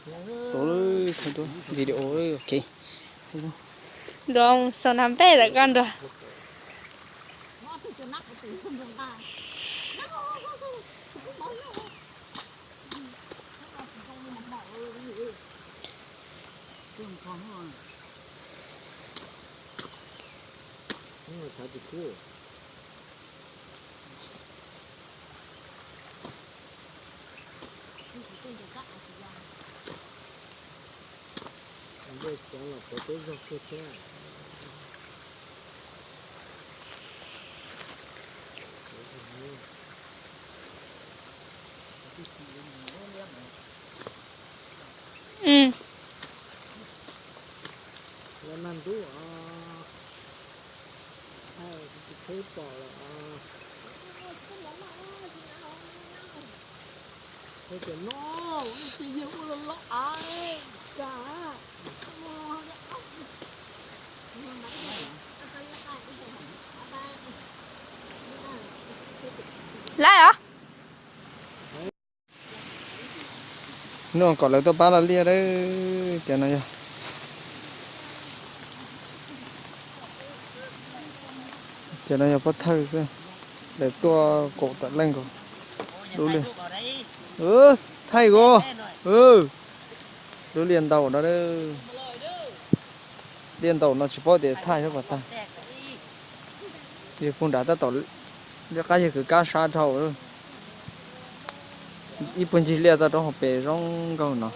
Tus video, ok. Nroo xaus nag npej tawm koj nrog. Laij os. Nws kom lawv tuaj pab los liaj dab. Cov no yog, cov no yog pob thawj xwb. Lawv tuaj kaum tawm leej nkaus. Lub liaj, thaij os. Lub liaj ntaus no, liaj ntaus no tsis paub tias thaij xyov puas tag. Yog puag nrad tab tom liaj qab yawg kwv kab sab dhau. Ib puag ncig liaj txog rau hauv pes zoo nkauj no.